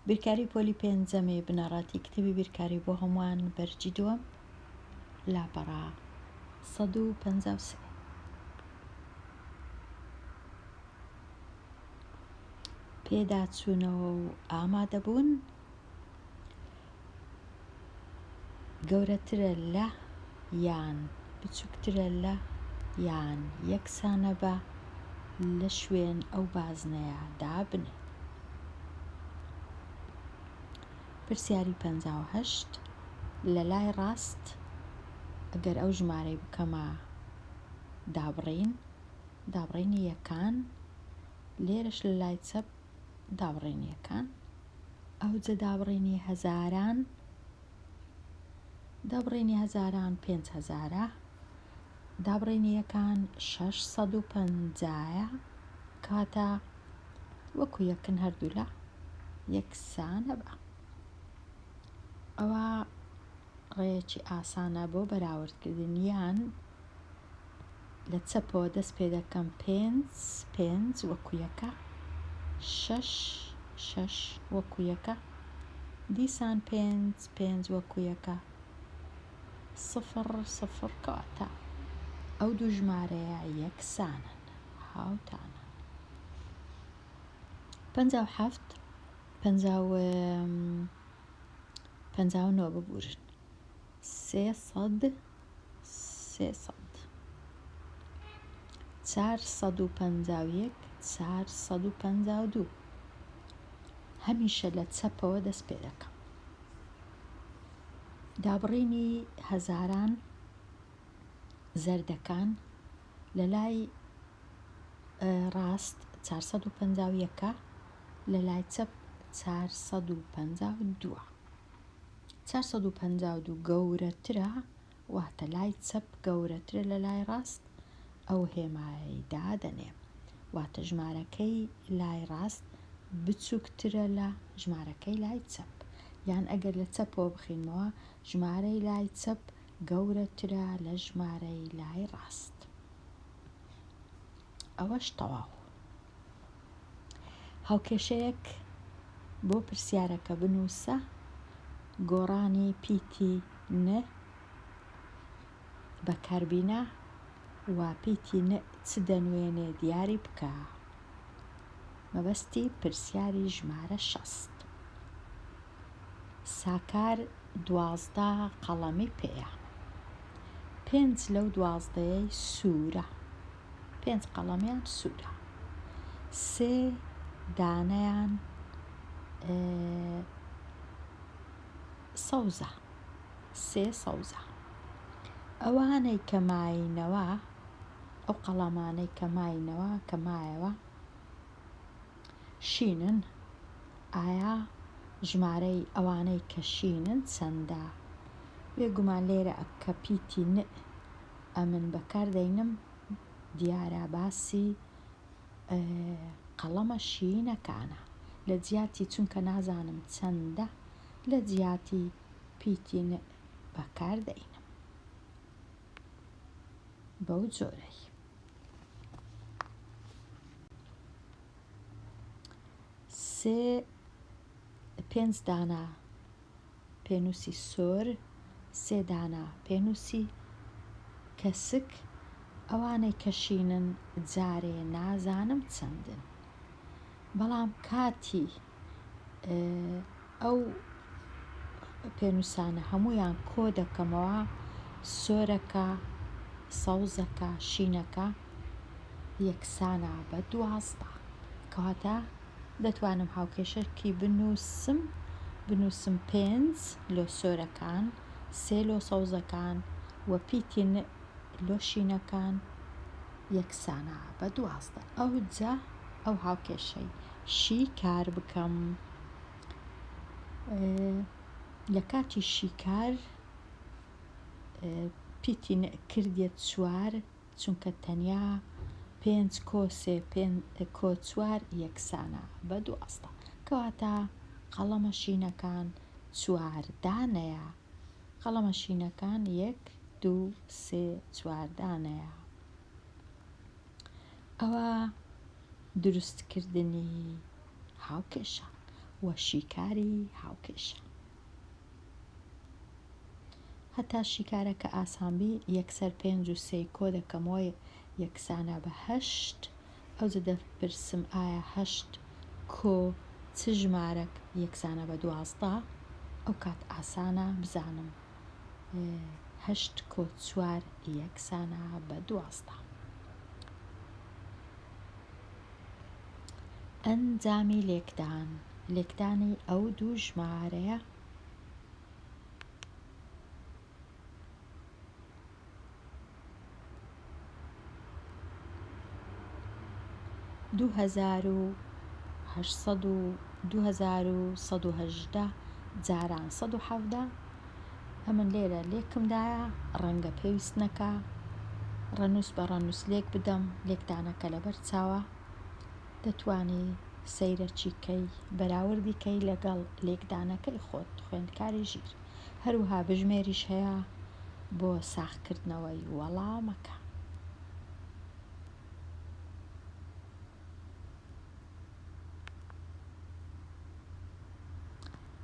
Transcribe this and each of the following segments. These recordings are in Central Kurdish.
بیرکاری پۆلی پێنجەمی بنەڕەتی کتێبی بیرکاری بۆ هەمووان بەرگی دووەم لاپەڕە 153. پێداچوونەوە و ئامادەبوون گەورەترە لە یان بچووکترە لە یان یەکسانە بە لە شوێن ئەو بازنەیە دابنێ. پرسیاری 58 لە لای ڕاست ئەگەر ئەو ژمارەی بکەمە دابڕین دابڕینی یەکان لێرەش لە لای چەپ دابڕینی یەکان ئەوجە دابڕینی هەزاران دابڕینی هەزاران پێنج هەزارە دابڕینی یەکان 650 کاتە وەکو یەکن هەردوولا یەکسانە بە ئەوە ڕێیەکی ئاسانە بۆ بەراوردکردنیان لە چەپەوە دەست پێ دەکەم پێنج پێنج وەکو یەکە شەش شەش وەکو یەکە دیسان پێنج پێنج وەکو یەکە سفر سفر کەواتە ئەو دوو ژمارەیە یەکسانن هاوتانن. 57 59 ببورن 300 300 451 452 هەمیشە لە چەپەوە دەست پێ دەکەم. دابڕینی هەزاران زەردەکان لە لای ڕاست 451 ە لە لای چەپ 452 ە. 452 گەورەترە واتە لای چەپ گەورەترە لە لای ڕاست ئەو هێمایەی دادەنێم واتە ژمارەکەی لای ڕاست بچووکترە لە ژمارەکەی لای چەپ یان ئەگەر لە چەپەوە بخینمەوە ژمارەی لای چەپ گەورەترە لە ژمارەی لای ڕاست. ئەوەش تەواو. هاوکێشەیەک بۆ پرسیارەکە بنووسە، گۆڕانی پیتی ن بەکاربینە و پیتی ن چ دەنوێنێ دیاری بکە. مەبەستی پرسیاری ژمارە 60. ساکار 12 قەڵەمی پێیە. پێنج لەو دوازدەیەی سوورە. پێنج قەڵەمیان سوورە. سێ دانەیان سەوزە. سێ سەوزە. ئەوانەی کە ماینەوە، ئەو قەڵەمانەی کە ماینەوە، کە مایەوە شینن. ئایا ژمارەی ئەوانەی کە شینن چەندە؟ بێگومان لێرە کە پیتی ن ئەمن بەکار دەینم دیارە باسی قەڵەمە شینەکانە لە جیاتی چونکە نازانم چەندە لە جیاتی پیتی ن بەکار دەینم بەو جۆرەی. سێ پێنج دانە پێنووسی سۆر، سێ دانە پێنووسی کەسک، ئەوانەی کە شینن جارێ نازانم چەندن، بەڵام کاتی ئەو پێنووسانە هەموویان کۆ دەکەمەوە، سۆرەکە، سەوزەکە، شینەکە یەکسانە بە 12. کەواتە دەتوانم هاوکێشەکی بنووسم، بنووسم پێنج لۆ سۆرەکان، سێ لۆ سەوزەکان و پیتی ن لۆ شینەکان یەکسانە بە 12. ئەوجا ئەو هاوکێشەی شیکار بکەم. لە کاتی شیکار پیتی ن کردیە چوار چونکە تەنیا پێنج کۆ سێ کۆ چوار یەکسانە بە 12. کەواتە قەڵەمە شینەکان چوار دانەیە. قەڵەمە شینەکان یەک دوو سێ چوار دانەیە. ئەوە دروستکردنی هاوکێشە. و شیکاری هاوکێشە. هەتا شیکارەکە ئاسان بی یەکسەر پێنج و سێی کۆ دەکەمەوە یەکسانە بە هەشت، ئەوجە دەپرسم ئایا هەشت کۆ چ ژمارەک یەکسانە بە 12؟ ئەوکات ئاسانە بزانم هەشت کۆ چوار یەکسانە بە 12. ئەنجامی لێکدان، لێکدانی ئەو دوو ژمارەیە. 2800 و 2118 جاران 117 ئەمن لێرە لێکم دایە ڕەنگە پێویست نەکا ڕەنووس بە ڕەنووس لێک بدەم لێکدانەکە لەبەر چاوە دەتوانی سەیرەکی کەی بەراوردی کەی لەگەڵ لێکدانەکەی خۆت خوێندکاری ژیر هەروەها بژمێریش هەیە بۆ ساغکردنەوەی وەڵامەکە.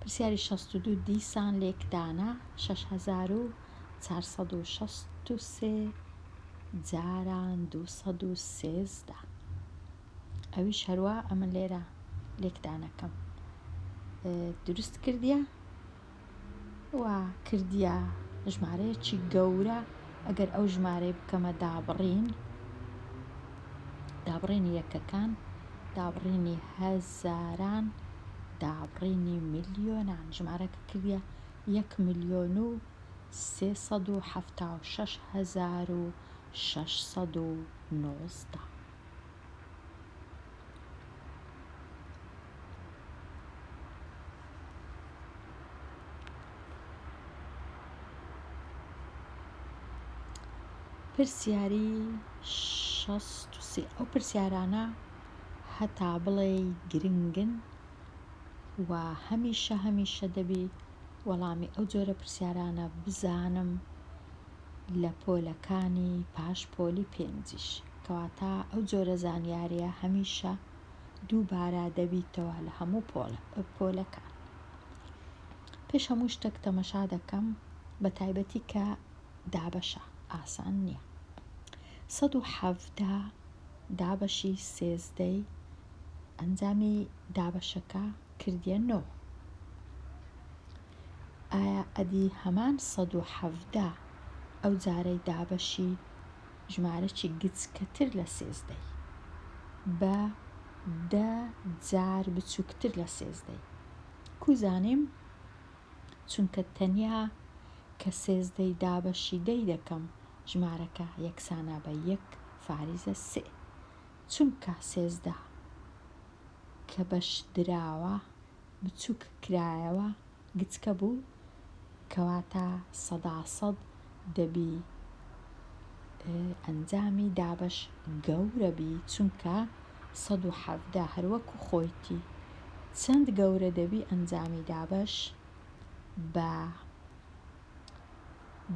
پرسیاری 62 دیسان لێکدانە 6463 جاران 213 ئەویش هەروا ئەمن لێرە لێکدانەکەم دروست کردیە و کردیە ژمارەیەکی گەورە ئەگەر ئەو ژمارەی بکەمە دابڕین دابڕینی یەکەکان دابڕینی هەزاران دابڕینی ملیۆنان ژمارەکە کردیە یەک ملیۆن و 376619. پرسیاری 63. ئەو پرسیارانە هەتا بڵێی گرنگن و هەمیشە هەمیشە دەبی وەڵامی ئەو جۆرە پرسیارانە بزانم لە پۆلەکانی پاش پۆلی پێنجیش. کەواتە ئەو جۆرە زانیاریە هەمیشە دووبارە دەبیتەوە لە هەموو پۆلەکان. پێش هەموو شتێک تەمەشا دەکەم بە تایبەتی کە دابەشە ئاسان نییە. 117 دابەشی سێزدەی ئەنجامی دابەشەکە کردیە نۆ. ئایا ئەدی هەمان 117 ئەو جارەی دابەشی ژمارەکی گچکەتر لە سێزدەی بە دە جار بچووکتر لە سێزدەی کو زانیم؟ چونکە تەنیا کە سێزدەی دابەشی دەی دەکەم ژمارەکە یەکسانە بە یەک فاریزە سێ چونکە سێزدە کە بەش دراوە بچووک کرایەوە گچکە بوو کەواتە سەدا سەد دەبی ئەنجامی دابەش گەورە بی چونکە 117 هەروەکو خۆیتی چەند گەورە دەبی ئەنجامی دابەش بە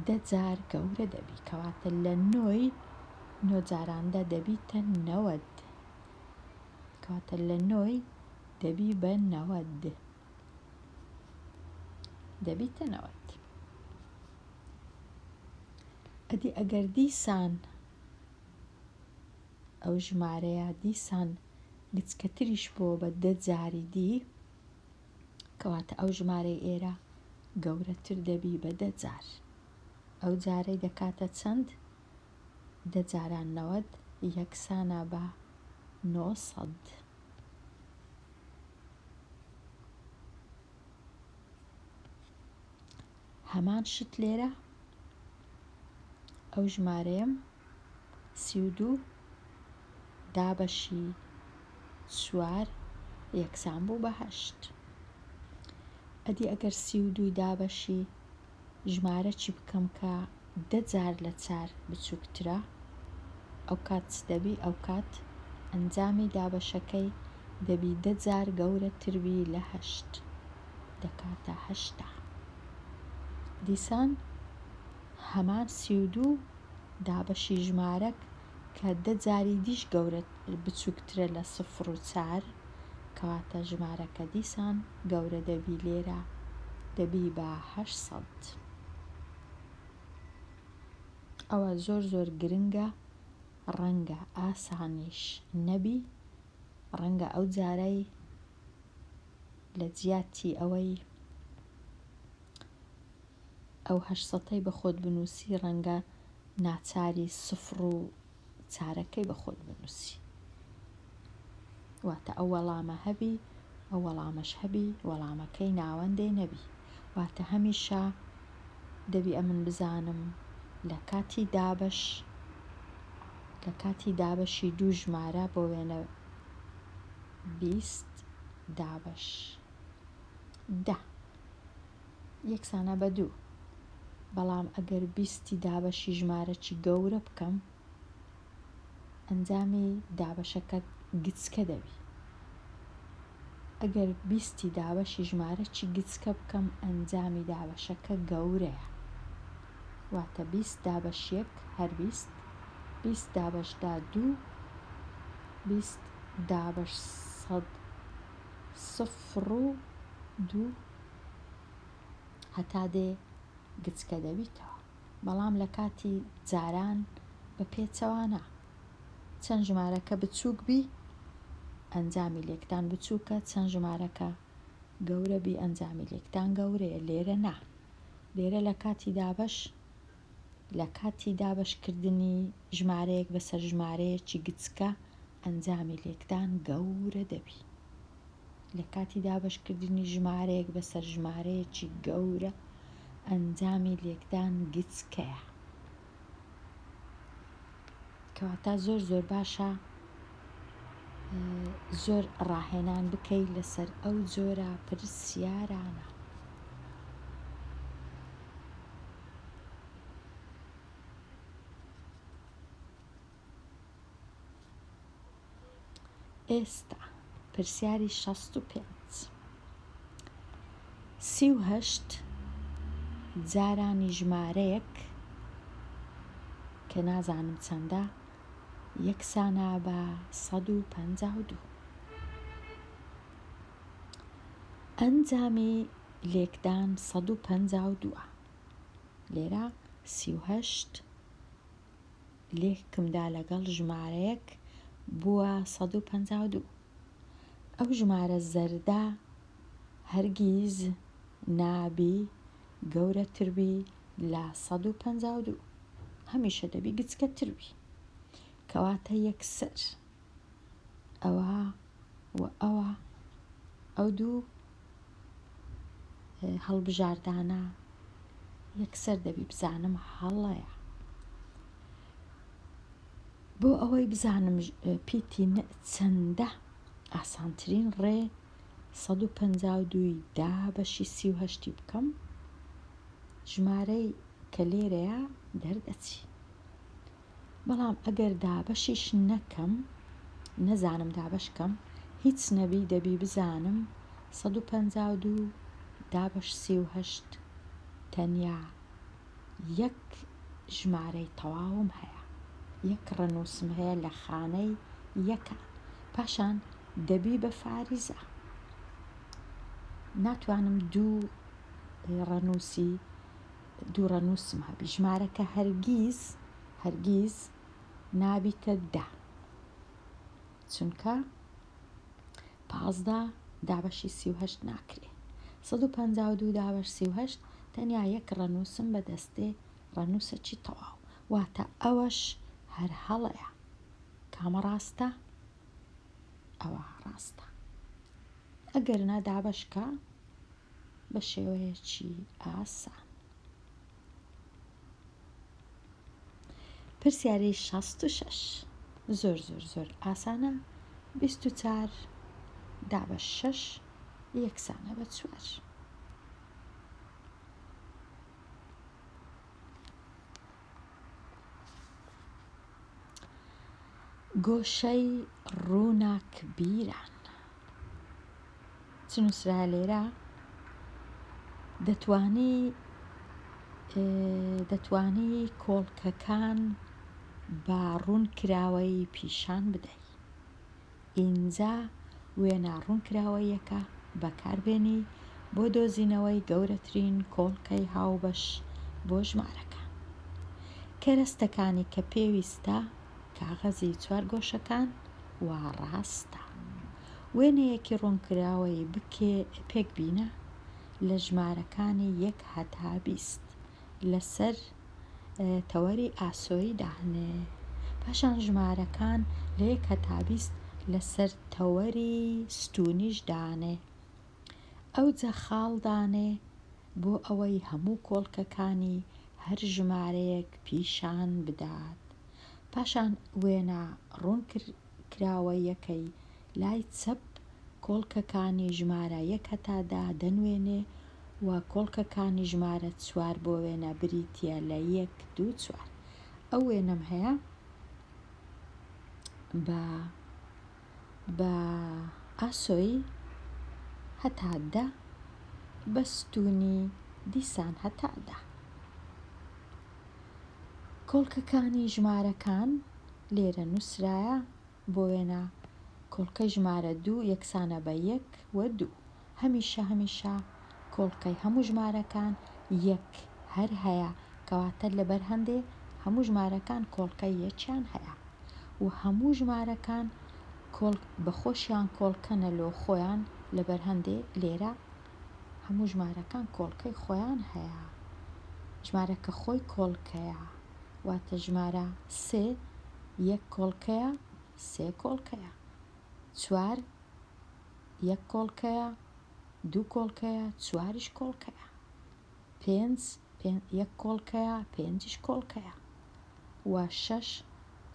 دە جار گەورە دەبی کەواتە لە نۆی نۆ جاراندا دەبیتە نەوەد کەواتە لە نۆی دەبی بە نەوەد دەبیتە نەوەد. ئەدی ئەگەر دیسان ئەو ژمارەیە دیسان گچکەتریش بۆ بە دە جاری دی کەواتە ئەو ژمارەی ئێرە گەورەتر دەبی بە دە جار ئەو جارەی دەکاتە چەند؟ دە جاران نەوەد یەکسانە بە 900. هەمان شت لێرە ئەو ژمارەیەم 32 دابەشی چوار یەکسان بوو بە هەشت. ئەدی ئەگەر 32 دابەشی ژمارە چی بکەم کە دە جار لە چار بچووکترە ئەو کات چ دەبی؟ ئەو کات ئەنجامی دابەشەکەی دەبی دە جار گەورەتر بی لە هەشت دەکاتە هەشتا. دیسان هەمان 32 دابەشی ژمارەک کە دە جاری دیش گەورە بچووکترە لە سفر و چار. کەواتە ژمارەکە دیسان گەورە دەبی لێرە دەبی بە 800. ئەوە زۆر زۆر گرنگە ڕەنگە ئاسانیش نەبی ڕەنگە ئەو جارەی لە جیاتی ئەوەی ئەو هەشت سەتەی بە خۆت بنووسی ڕەنگە ناچاری سفڕ و چارەکەی بە خۆت بنووسی واتە ئەو وەڵامە هەبی ئەو وەڵامەش هەبی وەڵامەکەی ناوەندێ نەبی واتە هەمیشە دەبی ئەمن بزانم لە کاتی دابەش لە کاتی دابەشی دوو ژمارە بۆ وێنە 20 دابەش دە یەکسانە بە دوو بەڵام ئەگەر بیستی دابەشی ژمارەکی گەورە بکەم ئەنجامی دابەشەکە گچکە دەبی ئەگەر بیستی دابەشی ژمارەکی گچکە بکەم ئەنجامی دابەشەکە گەورەیە واتە 20 دابەش یەک هەر 20 20 دابەش دا دوو 20 دابەش سەد سفر و دوو هەتا دێ گچکە دەبیتەوە بەڵام لە کاتی جاران بە پێچەوانە چەند ژمارەکە بچووک بی ئەنجامی لێکدان بچووکە چەند ژمارەکە گەورە بی ئەنجامی لێکدان گەورەیە لێرە نا لێرە لە کاتی دابەش لە کاتی دابەشکردنی ژمارەیەک بەسەر ژمارەیەکی گچکە ئەنجامی لێکدان گەورە دەبی. لە کاتی دابەشکردنی ژمارەیەک بەسەر ژمارەیەکی گەورە ئەنجامی لێکدان گچکەیە. کەواتە زۆر زۆر باشە زۆر ڕاهێنان بکەی لەسەر ئەو جۆرە پرسیارانە. ئێستا پرسیاری 65. 38 جارانی ژمارەیەک کە نازانم چەندە یەکسانە بە 152. ئەنجامی لێکدان 152 ە. لێرە 38 لێکمدا لەگەڵ ژمارەیەک بووە 152. ئەو ژمارە زەردە هەرگیز نابی گەورەتر بی لە 152. هەمیشە دەبی گچکەتر بی. کەواتە یەکسەر ئەوە و ئەوە ئەو دوو هەڵبژاردانە یەکسەر دەبی بزانم هەڵەیە. بۆ ئەوەی بزانم پیتی ن چەندە ئاسانترین ڕێ 152 ی دا بەشی 38 ی بکەم ژمارەی کە لێرەیە دەردەچی. بەڵام ئەگەر دابەشیش نەکەم نەزانم دابەش کەم هیچ نەبی دەبی بزانم 152 دابەش 38 تەنیا یەک ژمارەی تەواوم هەیە یەک ڕەنووسم هەیە لە خانەی یەکان پاشان دەبی بە فاریزە ناتوانم دوو ڕەنووسی دوو ڕەنووسم هەبی ژمارەکە هەرگیز هەرگیز نابیتە دە چونکە 15 دابەشی 38 ناکرێ 152 دابەش 38 تەنیا یەک ڕەنووسم بەدەستێ ڕەنووسەکی تەواو واتە ئەوەش هەر هەڵەیە کامە ڕاستە ئەوە ڕاستە ئەگەر نا دابەشکە بە شێوەیەکی ئاسان. پرسیاری 66 زۆر زۆر زۆر ئاسانە 24 دابەش 6 یەکسانە بە چوار. گۆشەی ڕووناکبیران. چ نووسرایە لێرە؟ دەتوانی دەتوانی کۆڵکەکان بە ڕوونکراوەیی پیشان بدەی. ئینجا وێنە ڕوونکراوەییەکە بەکاربێنی بۆ دۆزینەوەی گەورەترین کۆڵکەی هاوبەش بۆ ژمارەکان. کەرەستەکانی کە پێویستە کاغەزی چوارگۆشەکان و ڕاستە. وێنەیەکی ڕوونکراوەیی بکێ پێکبینە لە ژمارەکانی یەک هەتا 20 لەسەر تەوەری ئاسۆیی دانێ. پاشان ژمارەکان لە یەک هەتا 20 لەسەر تەوەری ستوونیش دانێ. ئەوجە خاڵ دانێ بۆ ئەوەی هەموو کۆڵکەکانی هەر ژمارەیەک پیشان بدات. پاشان وێنە ڕوونکراوەیەکەی لای چەپ کۆڵکەکانی ژمارە یەک هەتا دە دەنوێنێ و کۆڵکەکانی ژمارە چوار بۆ وێنە بریتییە لە یەک دوو چوار. ئەو وێنەم هەیە بە بە ئاسۆی هەتا دە بە ستوونی دیسان هەتا دە. کۆڵکەکانی ژمارەکان لێرە نووسرایە بۆ وێنە کۆڵکەی ژمارە دوو یەکسانە بە یەک و دوو. هەمیشە هەمیشە کۆڵکەی هەموو ژمارەکان یەک هەر هەیە کەواتە لەبەر هەندێ هەموو ژمارەکان کۆڵکەی یەکیان هەیە و هەموو ژمارەکان کۆڵ بە خۆشیان کۆڵکەنە لۆ خۆیان لەبەر هەندێ لێرە هەموو ژمارەکان کۆڵکەی خۆیان هەیە ژمارەکە خۆی کۆڵکەیە واتە ژمارە سێ یەک کۆڵکەیە سێ کۆڵکەیە چوار یەک کۆڵکەیە دوو کۆڵکەیە چواریش کۆڵکەیە پێنج یەک کۆڵکەیە پێنجیش کۆڵکەیە و شەش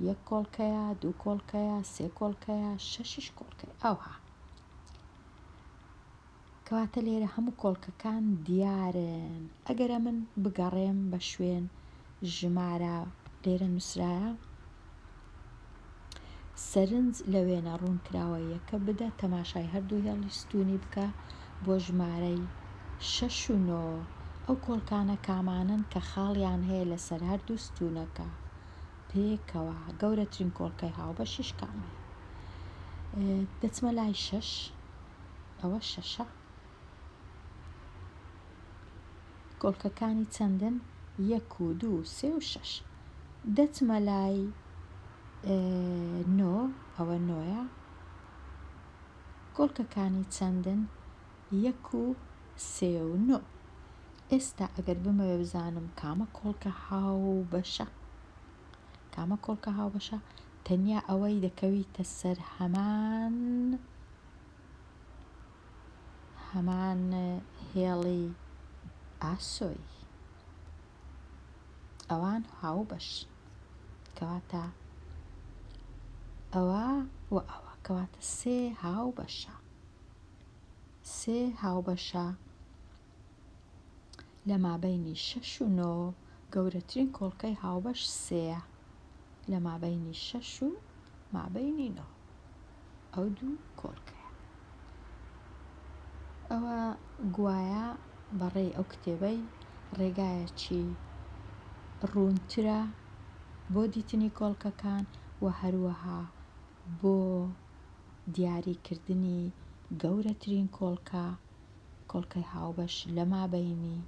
یەک کۆڵکەیە دوو کۆڵکەیە سێ کۆڵکەیە شەشیش کۆڵکەیە ئەوها کەواتە لێرە هەموو کۆڵکەکان دیارن ئەگەر ئەمن بگەڕێم بە شوێن ژمارە لێرە نووسرایە سەرنج لە وێنە ڕوونکراوەییەکە بدە، تەماشای هەردوو هێڵی ستوونی بکە بۆ ژمارەی شەش و نۆ، ئەو کۆڵکانە کامانەن کە خاڵیان هەیە لەسەر هەردوو ستوونەکە پێکەوە، گەورەترین کۆڵکەی هاوبەشیش کامەیە؟ دەچمە لای شەش، ئەوە شەشە. کۆڵکەکانی چەندن؟ یەک و دوو و سێ و شەش. دەچمە لای نۆ، ئەوە نۆیە. کۆڵکەکانی چەندن؟ یەک و سێ و نۆ. ئێستا ئەگەر بمەوێ بزانم کامە کۆڵکە هاوبەشە، کامە کۆڵکە هاوبەشە، تەنیا ئەوەی دەکەویتە سەر هەمان هەمان هێڵی ئاسۆی ئەوان هاوبەش کەواتە ئەوە و ئەوە کەواتە سێ هاوبەشە سێ هاوبەشە لە مابەینی شەش و نۆ گەورەترین کۆڵکەی هاوبەش سێیە لە مابەینی شەش و مابەینی نۆ ئەو دوو کۆڵکەیە. ئەوە گوایە بە ڕێی ئەو کتێبەی ڕێگایەکی ڕوونترە بۆ دیتنی کۆڵکەکان و هەروەها بۆ دیاریکردنی گەورەترین کۆڵکە، کۆڵکەی هاوبەش لە مابەینی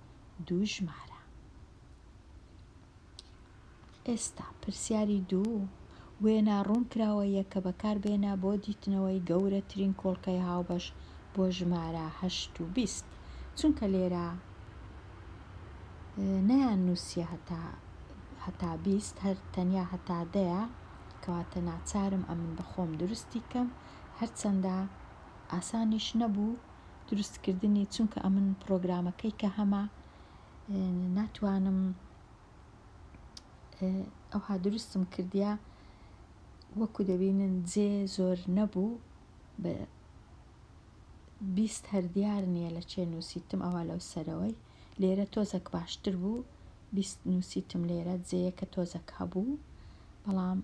دوو ژمارە. ئێستا پرسیاری دوو، وێنە ڕوونکراوەییەکە بەکاربێنە بۆ دیتنەوەی گەورەترین کۆڵکەی هاوبەش بۆ ژمارە هەشت و 20 چونکە لێرە نەیان نووسیە هەتا هەتا 20 هەر تەنیا هەتا دەیە کەواتە ناچارم ئەمن بە خۆم دروستی کەم هەرچەندە ئاسانیش نەبوو دروستکردنی چونکە ئەمن پڕۆگرامەکەی کە هەمە ناتوانم ئەوها دروستم کردیە وەکو دەبینن جێ زۆر نەبوو بە 20 هەر دیار نییە لە چێ نووسیتم ئەوە لەو سەرەوەی لێرە تۆزەک باشتر بوو 20 نووسیتم لێرە جێیەکە تۆزەک هەبوو بەڵام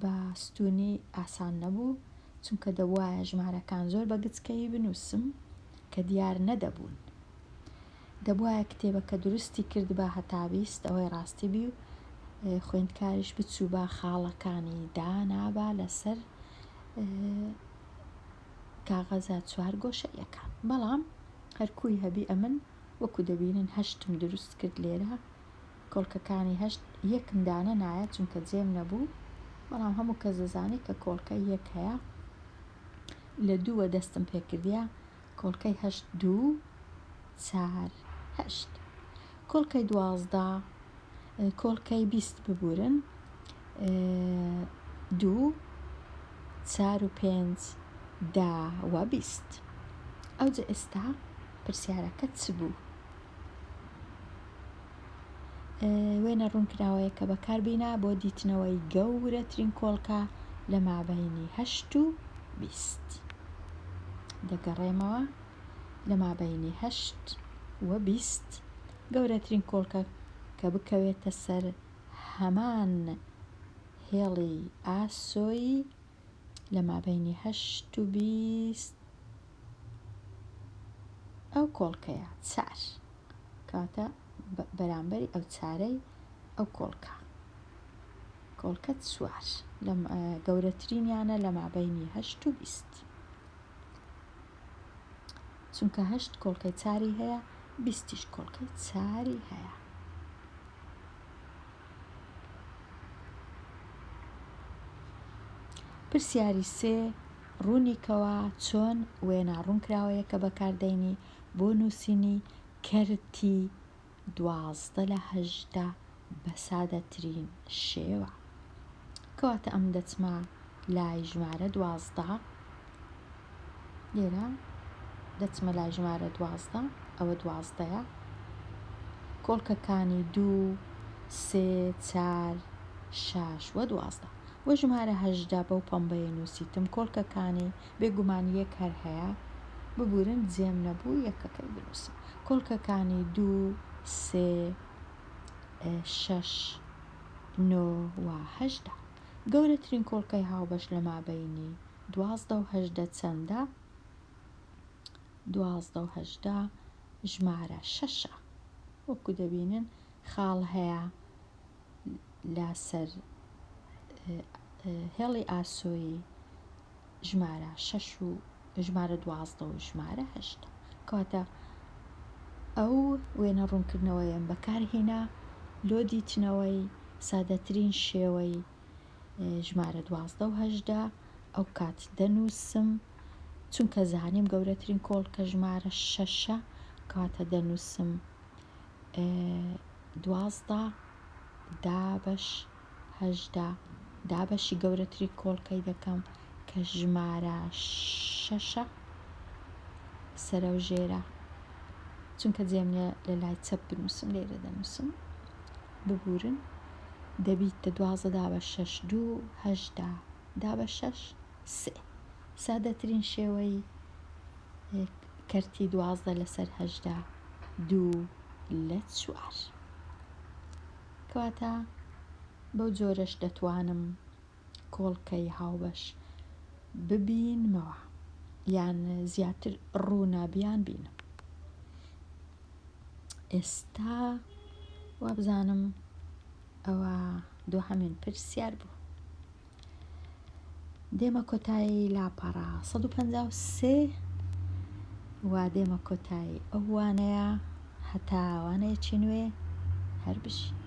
بە ستوونی ئاسان نەبوو چونکە دەبوایە ژمارەکان زۆر بە گچکەیی بنووسم کە دیار نەدەبوون. دەبوایە کتێبەکە دروستی کردبا هەتا 20 ئەوەی ڕاستی بی و خوێندکاریش بچووبا خاڵەکانی دانابا لەسەر. کاغەزە چوارگۆشەیەکان. بەڵام هەر کوی هەبی ئەمن وەکو دەبینن هەشتم دروست کرد لێرە کۆڵکەکانی هەشت یەکم دانە نایە چونکە جێم نەبوو بەڵام هەموو کەس دەزانێت کە کۆڵکە یەک هەیە لە دووە دەستم پێکردە کۆڵکەی هەشت دوو چار هەشت کۆڵکەی 12 کۆڵکەی 20 ببورن دوو چار و پێنج دا و 20 ئەوجە ئێستا پرسیارەکە چ بوو؟ وێنە ڕوونکراوەیەکە بەکاربینە بۆ دیتنەوەی گەورەترین کۆڵکە لە مابەینی هەشت و 20. دەگەڕێمەوە لە مابەینی هەشت و 20 گەورەترین کۆڵکە کە بکەوێتە سەر هەمان هێڵی ئاسۆیی لە مابەینی هەشت و 20 ئەو کۆڵکەیە چار کەواتە بەرامبەری ئەو چارەی ئەو کۆڵکە کۆڵکە چوار لەم گەورەترینیانە لە مابەینی هەشت و 20 چونکە هەشت کۆڵکەی چاری هەیە بیستیش کۆڵکەی چاری هەیە. پرسیاری سێ، ڕوونیکەوە چۆن وێنا ڕوونکراوەیەکە بەکاردەینی بۆ نووسینی کەرتی 12 لە 18 بە سادەترین شێوە. کەواتە ئەم دەچمە لای ژمارە 12 لێرە دەچمە لای ژمارە 12 ئەوە دوازدەیە کۆڵکەکانی دوو سێ چار شەش و 12 وە ژمارە 18 بەو پەمبەیە نووسیتم کۆڵکەکانی بێگومان یەک هەر هەیە ببورن جێم نەبوو یەکەکەی بنووسم کۆڵکەکانی دوو سێ شەش نۆ و 18 گەورەترین کۆڵکەی هاوبەش لە مابەینی 12 و 18 چەندە؟ 12 و 18 ژمارە شەشە. وەکو دەبینن خاڵ هەیە لەسەر هێڵی ئاسۆیی ژمارە شەش و ژمارە 12 و ژمارە هەشت. کەواتە ئەو وێنە ڕوونکردنەوەیەم بەکارهێنا لۆ دیتنەوەی سادەترین شێوەی ژمارە 12 و 18. ئەو کات دەنووسم چونکە زانیم گەورەترین کۆڵکە ژمارە شەشە، کەواتە دەنووسم 12 دابەش 18 دابەشی گەورەترین کۆڵکەی دەکەم کە ژمارە شەشە سەرەو ژێرە، چونکە جێم نییە لە لای چەپ بنووسم لێرە دەنووسم ببورن دەبیتە 12 دابەش شەش دوو 18 دابەش شەش سێ. سادەترین شێوەی کەرتی 12 لەسەر 18 دوو لە چوار. کەواتە بەو جۆرەش دەتوانم کۆڵکەی هاوبەش ببینمەوە یان زیاتر ڕوونە بیان بینم. ئێستا وابزانم ئەوە دووهەمین پرسیار بوو. دێمە کۆتایی لاپەڕە 153 و دێمە کۆتایی ئەو وانەیە. هەتا وانەیەکی نوێ هەر بژین.